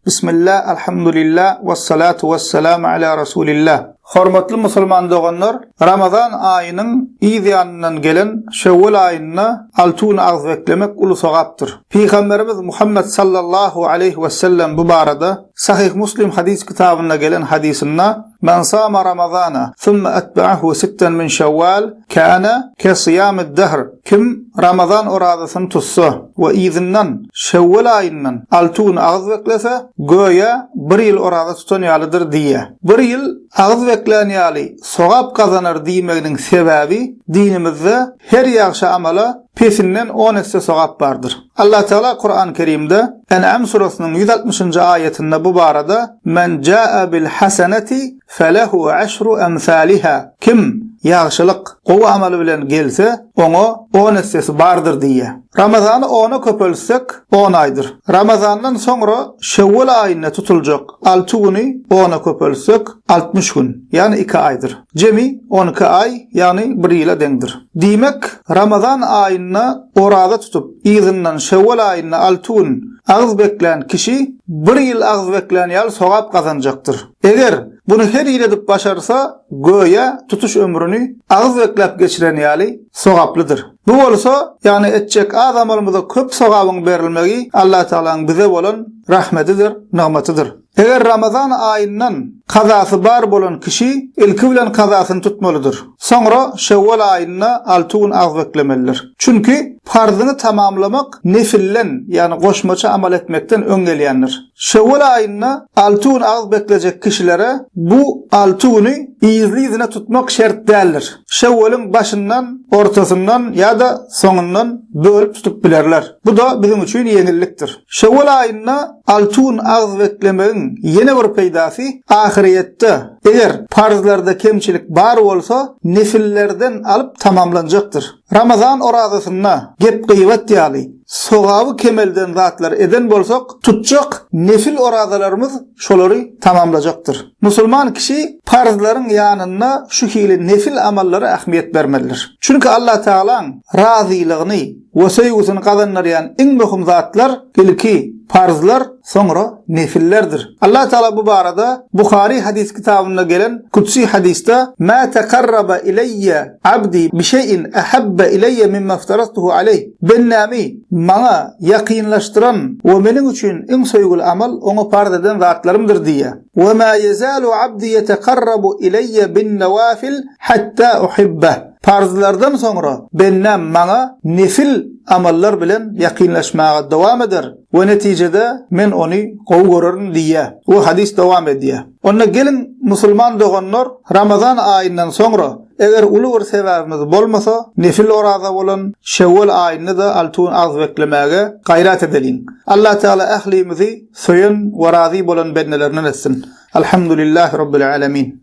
Bismillah, Alhamdulillah, wessalatu wessalamu ala Rasulillah. Hormatly musulman doganlar, Ramazan aýynyň yz ýanyndan gelen Şewwel aýynda alty gün agyz beklemek uly sogapdyr. Pygamberimiz Muhammet sallallahu aleýhi wesellem bu barada Sahyh Muslim hadys kitabynda gelen hadysynda, Men sama Ramazana, thumma etba'ahu sitten min Şewwal, kana ke syýamid-dehr, Kim Ramazan orazasyny tutsa we yzyndan Şewwel aýyndan alty gün agyz beklese, göýä bir ýyl oraza tutan ýalydyr diýýär. Bir ýyl agyz beklän ýaly sogap gazanar diýmeginiň sebäbi dinimizde her ýagşy amala pesinden on esse sogap bardyr. Allatagala Kuran Kerimde En'am surasynyň 160-njy aýatynda bu barada Men jaa bil hasanati felehu aşru emsaliha Kim ýagşylyk, gowy amal bilen gelse, oňa on essesi bardyr diýýär. Ramazany ona köpeltsek, on aýdyr. Ramazandan soňra Şewwel aýynda tutuljak alty güni ona köpeltsek, 60 gün, ýagny iki aýdyr. Jemi 12 aý, ýagny bir ýyla deňdir. Diýmek, Ramazan aýynda oraza tutup, yzyndan Şewwel aýynda alty gün agyz beklän kişi bir ýyl agyz beklän ýaly sogap gazanjakdyr. Eger buny her ýyl edip başarsa, göýä tutuş ömrüni agyz bekläp geçiren ýaly sogaplydyr. Bu bolsa, ýagny etjek az amalymyza köp sogabyň berilmegi Allatagalaň bize bolan rahmedidir, nygmatydyr. Eger Ramazan aýyndan kazasy bar bolan kişi ilki bilen kazasyny tutmalydyr. Soňra Şewwal aýynda alty gün agyz beklemelidir. Çünki parzyňy tamamlamak nefilden, ýagny goşmaça amal etmekden öň gelýändir. Şewwal aýynda alty gün agyz beklejek kişilere bu alty güni yzly-yzyna tutmak şert däldir. Şewweliň başyndan, ortasyndan ýa-da soňundan bölüp tutup bilerler. Bu-da biziň üçin ýeňillikdir. Şewwel aýynda alty gün agyz beklemegiň ýene bir peýdasy, ahyrýetde, eger parzlarda kemçilik bar bolsa, nefillerden alyp tamamlanjakdyr. Ramazan orazasynda gep-gybat ýaly sogaby kemelden zatlar eden bolsak, tutjak nefil orazalarymyz şolary tamamlajakdyr. Musulman kişi parzlaryň ýanynda şu hili nefil amallara ähmiýet bermelidir. Çünki Allatagalaň razylygyny we söýgüsini gazandyrýan iň möhüm zatlar ilki parzlar, soňra nefillerdir. Allatagala bu barada Buhary hadys kitabynda gelen kutsi hadysda, Mä tekarraba ileýýe abdi bişeýin ahabba ileýýe mimma iftaradtuhu aleýh, Bendämi Maňa ýakynlaşdyran we meniň üçin iň söýgüli amal oňa parz eden zatlarymdyr diýýär. We ma ýezalu abdi ýetekarrabu ileýýe bin-nawafil hatta uhibbeh. Parzlardan soňra bendäm Maňa nefil amallar bilen ýakynlaşmaga dowam eder we netijede Men ony gowy görerin diýýär. We hadys dowam edýär. Onda geliň musulman doganlar Ramazan aýyndan soňra Eger uly bir sebäbimiz bolmasa, nefil oraza bolan Şewwel aýynda-da alty gün agyz beklemäge gaýrat edeliň. Allatagala ählimizi söýen we razy bolan bendelerinden etsin. Alhamdulillahi Rabbil Alemin.